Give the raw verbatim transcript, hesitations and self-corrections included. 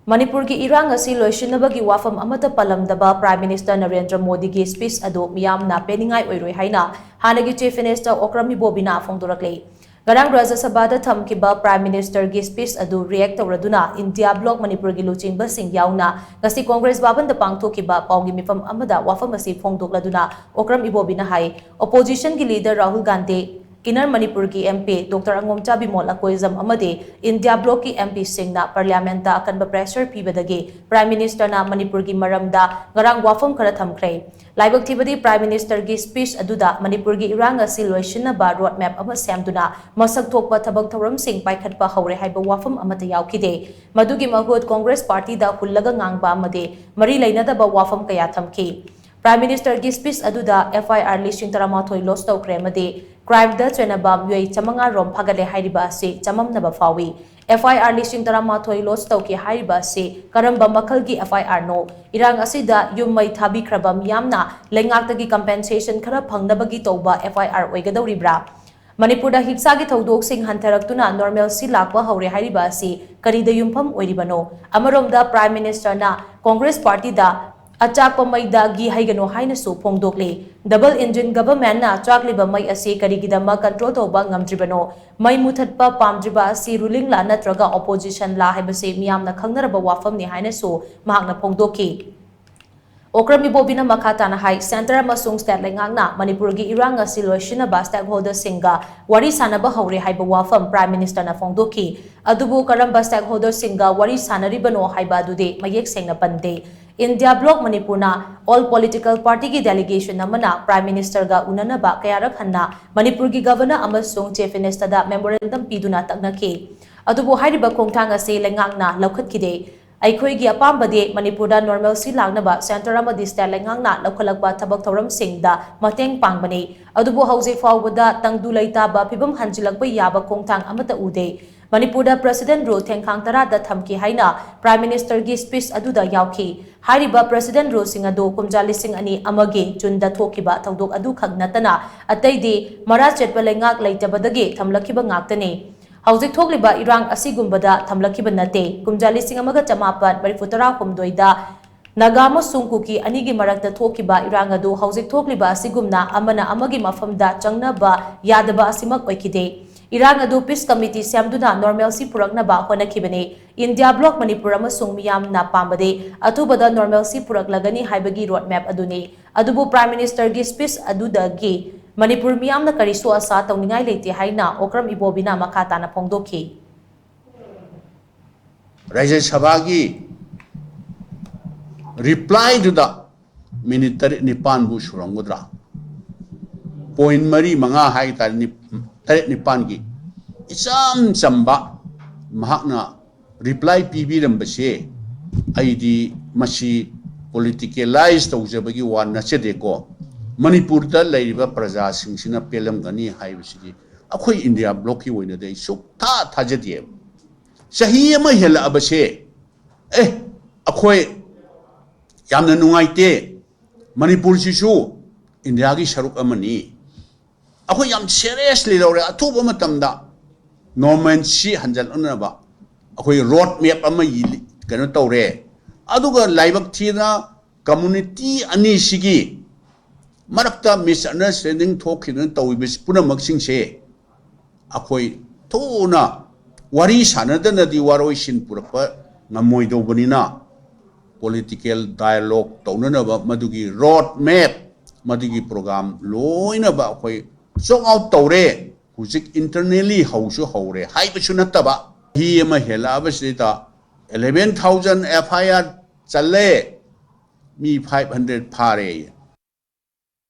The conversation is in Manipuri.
ꯃꯅꯤꯄꯨꯔꯒꯤ ꯏꯔꯥꯡ ꯑꯁꯤ ꯂꯣꯏꯁꯤꯟꯅꯕꯒꯤ ꯋꯥꯐꯝ ꯑꯃꯠꯇ ꯄꯜꯂꯝꯗꯕ Prime Minister ꯅꯔꯦꯟꯗ꯭ꯔ ꯃꯣꯗꯤꯒꯤ speech ꯑꯗꯨ ꯃꯤꯌꯥꯝꯅ ꯄꯦꯟꯅꯤꯡꯉꯥꯏ ꯑꯣꯏꯔꯣꯏ ꯍꯥꯏꯅ ꯍꯥꯟꯅꯒꯤ Chief Minister ꯑꯣꯀ꯭ꯔꯝ ꯏꯕꯣꯕꯤꯅ ꯐꯣꯡꯗꯣꯔꯛꯂꯤ꯫ ꯉꯔꯥꯡ ꯔꯥꯖ꯭ꯌ ꯁꯚꯥꯗ ꯊꯝꯈꯤꯕ Prime Ministerꯒꯤ speech ꯑꯗꯨ react ꯇꯧꯔꯗꯨꯅ India Bloc ꯃꯅꯤꯄꯨꯔꯒꯤ ꯂꯨꯆꯤꯡꯕꯁꯤꯡ ꯌꯥꯎꯅ ꯉꯁꯤ Congress ꯚꯕꯟꯗ ꯄꯥꯡꯊꯣꯛꯈꯤꯕ ꯄꯥꯎꯒꯤ ꯃꯤꯐꯝ ꯑꯃꯗ ꯋꯥꯐꯝ ꯑꯁꯤ ꯐꯣꯡꯗꯣꯛꯂꯗꯨꯅ ꯑꯣꯀ꯭ꯔꯝ ꯏꯕꯣꯕꯤꯅ ꯍꯥꯏ, Oppositionꯒꯤ leader ꯔꯥꯍꯨꯜ ꯒꯥꯟꯙꯤ, Inner ꯃꯅꯤꯄꯨꯔꯒꯤ MP Doctor ꯑꯉꯣꯝꯆꯥ ꯕꯤꯃꯣꯜ ꯑꯀꯣꯏꯖꯝ ꯑꯃꯗꯤ India Blocꯀꯤ MPꯁꯤꯡꯅ Parliamentꯇ ꯑꯀꯟꯕ pressure ꯄꯤꯕꯗꯒꯤ Prime Ministerꯅ ꯃꯅꯤꯄꯨꯔꯒꯤ ꯃꯔꯝꯗ ꯉꯔꯥꯡ ꯋꯥꯐꯝ ꯈꯔ ꯊꯝꯈ꯭ꯔꯦ꯫ ꯂꯥꯏꯕꯛ ꯊꯤꯕꯗꯤ Prime Ministerꯒꯤ speech ꯑꯗꯨꯗ ꯃꯅꯤꯄꯨꯔꯒꯤ ꯏꯔꯥꯡ ꯑꯁꯤ ꯂꯣꯏꯁꯤꯟꯅꯕ road map ꯑꯃ ꯁꯦꯝꯗꯨꯅ ꯃꯁꯛ ꯊꯣꯛꯄ ꯊꯕꯛ ꯊꯧꯔꯝꯁꯤꯡ ꯄꯥꯏꯈꯠꯄ ꯍꯧꯔꯦ ꯍꯥꯏꯕ ꯋꯥꯐꯝ ꯑꯃꯠꯇ ꯌꯥꯎꯈꯤꯗꯦ꯫ ꯃꯗꯨꯒꯤ ꯃꯍꯨꯠ Congress Partyꯗ ꯍꯨꯜꯂꯒ ꯉꯥꯡꯕ ꯑꯃꯗꯤ ꯃꯔꯤ ꯂꯩꯅꯗꯕ ꯋꯥꯐꯝ ꯀꯌꯥ ꯊꯝꯈꯤ꯫ Prime Ministerꯒꯤ speech ꯑꯗꯨꯗ FIR ꯂꯤꯁꯤꯡ ꯇꯔꯥꯃꯥꯊꯣꯏ lodge ꯇꯧꯈ꯭ꯔꯦ ꯑꯃꯗꯤ crimeꯗ ꯆꯦꯟꯅꯕ ꯃꯤꯑꯣꯏ ꯆꯥꯃꯉꯥ ꯔꯣꯝ ꯐꯥꯒꯠꯂꯦ ꯍꯥꯏꯔꯤꯕ ꯑꯁꯤ ꯆꯃꯝꯅꯕ ꯐꯥꯎꯏ꯫ FIR ꯂꯤꯁꯤꯡ ꯇꯔꯥꯃꯥꯊꯣꯏ lodge ꯇꯧꯈꯤ ꯍꯥꯏꯔꯤꯕ ꯑꯁꯤ ꯀꯔꯝꯕ ꯃꯈꯜꯒꯤ FIRꯅꯣ? ꯏꯔꯥꯡ ꯑꯁꯤꯗ ꯌꯨꯝ ꯃꯩ ꯊꯥꯕꯤꯈ꯭ꯔꯕ ꯃꯤꯌꯥꯝꯅ ꯂꯩꯉꯥꯛꯇꯒꯤ compensation ꯈꯔ ꯐꯪꯅꯕꯒꯤ ꯇꯧꯕ FIR ꯑꯣꯏꯒꯗꯧꯔꯤꯕ꯭ꯔꯥ? ꯃꯅꯤꯄꯨꯔꯗ ꯍꯤꯡꯁꯥꯒꯤ ꯊꯧꯗꯣꯛꯁꯤꯡ ꯍꯟꯊꯔꯛꯇꯨꯅ normalcy ꯂꯥꯛꯄ ꯍꯧꯔꯦ ꯍꯥꯏꯔꯤꯕ ꯑꯁꯤ ꯀꯔꯤꯗ ꯌꯨꯝꯐꯝ ꯑꯣꯏꯔꯤꯕꯅꯣ? ꯑꯃꯔꯣꯝꯗ Prime Ministerꯅ Congress Partyꯗ ꯑꯆꯥꯛꯄ ꯃꯩꯗ ꯘꯤ ꯍꯩꯒꯅꯨ ꯍꯥꯏꯅꯁꯨ ꯐꯣꯡꯗꯣꯛꯂꯤ꯫ Double engine governmentꯅ ꯆꯥꯛꯂꯤꯕ ꯃꯩ ꯑꯁꯤ ꯀꯔꯤꯒꯤꯗꯃꯛ control ꯇꯧꯕ ꯉꯝꯗ꯭ꯔꯤꯕꯅꯣ? ꯃꯩ ꯃꯨꯊꯠꯄ ꯄꯥꯝꯗ꯭ꯔꯤꯕ ꯑꯁꯤ rulingꯂꯥ ꯅꯠꯇ꯭ꯔꯒ oppositionꯂꯥ ꯍꯥꯏꯕꯁꯤ ꯃꯤꯌꯥꯝꯅ ꯈꯪꯅꯔꯕ ꯋꯥꯐꯝꯅꯤ ꯍꯥꯏꯅꯁꯨ ꯃꯍꯥꯛꯅ ꯐꯣꯡꯗꯣꯛꯈꯤ꯫ ꯑꯣꯀ꯭ꯔꯝ ꯏꯕꯣꯕꯤꯅ ꯃꯈꯥ ꯇꯥꯅ ꯍꯥꯏ, Centre ꯑꯃꯁꯨꯡ state ꯂꯩꯉꯥꯛꯅ ꯃꯅꯤꯄꯨꯔꯒꯤ ꯏꯔꯥꯡ ꯑꯁꯤ ꯂꯣꯏꯁꯤꯟꯅꯕ stakeholderꯁꯤꯡꯒ ꯋꯥꯔꯤ ꯁꯥꯟꯅꯕ ꯍꯧꯔꯦ ꯍꯥꯏꯕ ꯋꯥꯐꯝ Prime Ministerꯅ ꯐꯣꯡꯗꯣꯛꯈꯤ꯫ ꯑꯗꯨꯕꯨ ꯀꯔꯝꯕ stakeholderꯁꯤꯡꯒ ꯋꯥꯔꯤ ꯁꯥꯟꯅꯔꯤꯕꯅꯣ ꯍꯥꯏꯕ ꯑꯗꯨꯗꯤ ꯃꯌꯦꯛ ꯁꯦꯡꯅ ꯄꯟꯗꯦ꯫ India Bloc ꯃꯅꯤꯄꯨꯔꯅ all political partyꯒꯤ delegation ꯑꯃꯅ Prime Ministerꯒ ꯎꯅꯅꯕ ꯀꯌꯥꯔꯛ ꯍꯟꯅ ꯃꯅꯤꯄꯨꯔꯒꯤ Governor ꯑꯃꯁꯨꯡ Chief Ministerꯗ memorandum ꯄꯤꯗꯨꯅ ꯇꯛꯅꯈꯤ꯫ ꯑꯗꯨꯕꯨ ꯍꯥꯏꯔꯤꯕ ꯈꯣꯡꯊꯥꯡ ꯑꯁꯤ ꯂꯩꯉꯥꯛꯅ ꯂꯧꯈꯠꯈꯤꯗꯦ꯫ ꯑꯩꯈꯣꯏꯒꯤ ꯑꯄꯥꯝꯕꯗꯤ ꯃꯅꯤꯄꯨꯔꯗ normalcy ꯂꯥꯛꯅꯕ centre ꯑꯃꯗꯤ state ꯂꯩꯉꯥꯛꯅ ꯂꯧꯈꯠꯂꯛꯄ ꯊꯕꯛ ꯊꯧꯔꯝꯁꯤꯡꯗ ꯃꯇꯦꯡ ꯄꯥꯡꯕꯅꯤ꯫ ꯑꯗꯨꯕꯨ ꯍꯧꯖꯤꯛ ꯐꯥꯎꯕꯗ ꯇꯪꯗꯨ ꯂꯩꯇꯥꯕ ꯐꯤꯕꯝ ꯍꯟꯖꯤꯜꯂꯛꯄ ꯌꯥꯕ ꯈꯣꯡꯊꯥꯡ ꯑꯃꯠꯇ ꯎꯗꯦ꯫ ꯃꯅꯤꯄꯨꯔꯗ President Rule ꯊꯦꯡꯈꯥꯡ ꯇꯔꯥꯗ ꯊꯝꯈꯤ ꯍꯥꯏꯅ Prime Ministerꯒꯤ speech ꯑꯗꯨꯗ ꯌꯥꯎꯈꯤ꯫ ꯍꯥꯏꯔꯤꯕ President Ruleꯁꯤꯡ ꯑꯗꯨ ꯀꯨꯝꯖꯥ ꯂꯤꯁꯤꯡ ꯑꯅꯤ ꯑꯃꯒꯤ Juneꯗ ꯊꯣꯛꯈꯤꯕ ꯊꯧꯗꯣꯛ ꯑꯗꯨꯈꯛ ꯅꯠꯇꯅ ꯑꯇꯩꯗꯤ ꯃꯔꯥ ꯆꯦꯠꯄ ꯂꯩꯉꯥꯛ ꯂꯩꯇꯕꯗꯒꯤ ꯊꯝꯂꯛꯈꯤꯕ ꯉꯥꯛꯇꯅꯤ꯫ ꯍꯧꯖꯤꯛ ꯊꯣꯛꯂꯤꯕ ꯏꯔꯥꯡ ꯑꯁꯤꯒꯨꯝꯕꯗ ꯊꯝꯂꯛꯈꯤꯕ ꯅꯠꯇꯦ꯫ ꯀꯨꯝꯖꯥ ꯂꯤꯁꯤꯡ ꯑꯃꯒ ꯆꯃꯥꯄꯟ ꯃꯔꯤꯐꯨ ꯇꯔꯥꯍꯨꯝꯗꯣꯏꯗ ꯅꯥꯒꯥ ꯑꯃꯁꯨꯡ ꯀꯨꯀꯤ ꯑꯅꯤꯒꯤ ꯃꯔꯛꯇ ꯊꯣꯛꯈꯤꯕ ꯏꯔꯥꯡ ꯑꯗꯨ ꯍꯧꯖꯤꯛ ꯊꯣꯛꯂꯤꯕ ꯑꯁꯤꯒꯨꯝꯅ ꯑꯃꯅ ꯑꯃꯒꯤ ꯃꯐꯝꯗ ꯆꯪꯅꯕ ꯌꯥꯗꯕ ꯑꯁꯤꯃꯛ ꯑꯣꯏꯈꯤꯗꯦ꯫ ꯏꯔꯥꯡ ꯑꯗꯨ ꯄꯤꯁ ꯀꯃꯤꯇꯤ ꯁꯦꯝꯗꯨꯅ ꯅꯣꯔꯃꯦꯜꯁꯤ ꯄꯨꯔꯛꯅꯕ ꯍꯣꯠꯅꯈꯤꯕꯅꯤ꯫ ꯏꯟꯗꯤꯌꯥ ꯕ꯭ꯂꯣꯛ ꯃꯅꯤꯄꯨꯔ ꯑꯃꯁꯨꯡ ꯃꯤꯌꯥꯝꯅ ꯄꯥꯝꯕꯗꯤ ꯑꯊꯨꯕꯗ ꯅꯣꯔꯃꯦꯜꯁꯤ ꯄꯨꯔꯛꯂꯒꯅꯤ ꯍꯥꯏꯕꯒꯤ ꯔꯣꯗ ꯃꯦꯞ ꯑꯗꯨꯅꯤ꯫ ꯑꯗꯨꯕꯨ ꯄ꯭ꯔꯥꯏꯝ ꯃꯤꯅꯤꯁꯇꯔꯒꯤ ꯁ꯭ꯄꯤꯆ ꯑꯗꯨꯗꯒꯤ ꯃꯅꯤꯄꯨꯔ ꯃꯤꯌꯥꯝꯅ ꯀꯔꯤꯁꯨ ꯑꯁꯥ ꯇꯧꯅꯤꯡꯉꯥꯏ ꯂꯩꯇꯦ ꯍꯥꯏꯅ ꯑꯣꯀ꯭ꯔꯝ ꯏꯕꯣꯕꯤꯅ ꯃꯈꯥ ꯇꯥꯅ ꯐꯣꯡꯗꯣꯛꯈꯤ꯫ ꯔꯥꯖ꯭ꯌ ꯁꯚꯥꯒꯤ ꯔꯤꯄ꯭ꯂꯥꯏꯗꯨꯗ ꯃꯤꯅꯤꯠ ꯇꯔꯦꯠ ꯅꯤꯄꯥꯟꯕꯨ ꯁꯨꯔꯝꯒꯗ꯭ꯔꯥ, ꯄꯣꯏꯟ ꯃꯔꯤ ꯃꯉꯥ ꯍꯥꯏ ꯇꯥꯔꯦ, ꯇꯔꯦꯠ ꯅꯤꯄꯥꯟꯒꯤ ꯏꯆꯝ ꯆꯝꯕ ꯃꯍꯥꯛꯅ ꯔꯤꯄ꯭ꯂꯥꯏ ꯄꯤꯕꯤꯔꯝꯕꯁꯦ ꯑꯩꯗꯤ ꯃꯁꯤ ꯄꯣꯂꯤꯇꯤꯀꯦꯂꯥꯏꯁ ꯇꯧꯖꯕꯒꯤ ꯋꯥ ꯅꯠꯆꯗꯦꯀꯣ꯫ ꯃꯅꯤꯄꯨꯔꯗ ꯂꯩꯔꯤꯕ ꯄ꯭ꯔꯖꯥꯁꯤꯡꯁꯤꯅ ꯄꯦꯜꯂꯝꯒꯅꯤ ꯍꯥꯏꯕꯁꯤꯗꯤ ꯑꯩꯈꯣꯏ ꯏꯟꯗꯤꯌꯥ ꯕ꯭ꯂꯣꯛꯀꯤ ꯑꯣꯏꯅꯗꯤ ꯑꯩ ꯁꯨꯛꯊꯥ ꯊꯥꯖꯗꯦꯕ꯫ ꯆꯍꯤ ꯑꯃ ꯍꯦꯜꯂꯛꯑꯕꯁꯦ, ꯑꯦ, ꯑꯩꯈꯣꯏ ꯌꯥꯝꯅ ꯅꯨꯡꯉꯥꯏꯇꯦ, ꯃꯅꯤꯄꯨꯔꯁꯤꯁꯨ ꯏꯟꯗꯤꯌꯥꯒꯤ ꯁꯔꯨꯛ ꯑꯃꯅꯤ, ꯑꯩꯈꯣꯏ ꯌꯥꯝ ꯁꯦꯔꯤꯌꯁꯂꯤ ꯂꯧꯔꯦ, ꯑꯊꯨꯕ ꯃꯇꯝꯗ ꯅꯣꯔꯃꯦꯜꯁꯤ ꯍꯟꯖꯤꯜꯂꯛꯅꯕ ꯑꯩꯈꯣꯏ ꯔꯣꯗ ꯃꯦꯞ ꯑꯃ ꯀꯩꯅꯣ ꯇꯧꯔꯦ꯫ ꯑꯗꯨꯒ ꯂꯥꯏꯕꯛ ꯊꯤꯅ ꯀꯝꯃ꯭ꯌꯨꯅꯤꯇꯤ ꯑꯅꯤꯁꯤꯒꯤ ꯃꯔꯛꯇ ꯃꯤꯁꯑꯟꯗꯔꯁ꯭ꯇꯦꯟꯗꯤꯡ ꯊꯣꯛꯈꯤꯗꯅ ꯇꯧꯔꯤꯕꯁꯤ ꯄꯨꯝꯅꯃꯛꯁꯤꯡꯁꯦ ꯑꯩꯈꯣꯏ ꯊꯨꯅ ꯋꯥꯔꯤ ꯁꯥꯟꯅꯗꯅꯗꯤ ꯋꯥꯔꯣꯏꯁꯤꯟ ꯄꯨꯔꯛꯄ ꯉꯝꯃꯣꯏꯗꯧꯕꯅꯤꯅ, ꯄꯣꯂꯤꯇꯤꯀꯦꯜ ꯗꯥꯏꯂꯣꯒ ꯇꯧꯅꯅꯕ ꯃꯗꯨꯒꯤ ꯔꯣꯗ ꯃꯦꯞ, ꯃꯗꯨꯒꯤ ꯄ꯭ꯔꯣꯒ꯭ꯔꯥꯝ ꯂꯣꯏꯅꯕ ꯑꯩꯈꯣꯏ ꯆꯣꯛ ꯑꯥꯎꯠ ꯇꯧꯔꯦ꯫ ꯍꯧꯖꯤꯛ ꯏꯟꯇꯔꯅꯦꯜꯂꯤ ꯍꯧꯁꯨ ꯍꯧꯔꯦ ꯍꯥꯏꯕꯁꯨ ꯅꯠꯇꯕ, ꯆꯍꯤ ꯑꯃ ꯍꯦꯜꯂꯛꯑꯕꯁꯤꯗ eleven thousand F I R ꯆꯜꯂꯦ, ꯃꯤ five hundred ꯐꯥꯔꯦ꯫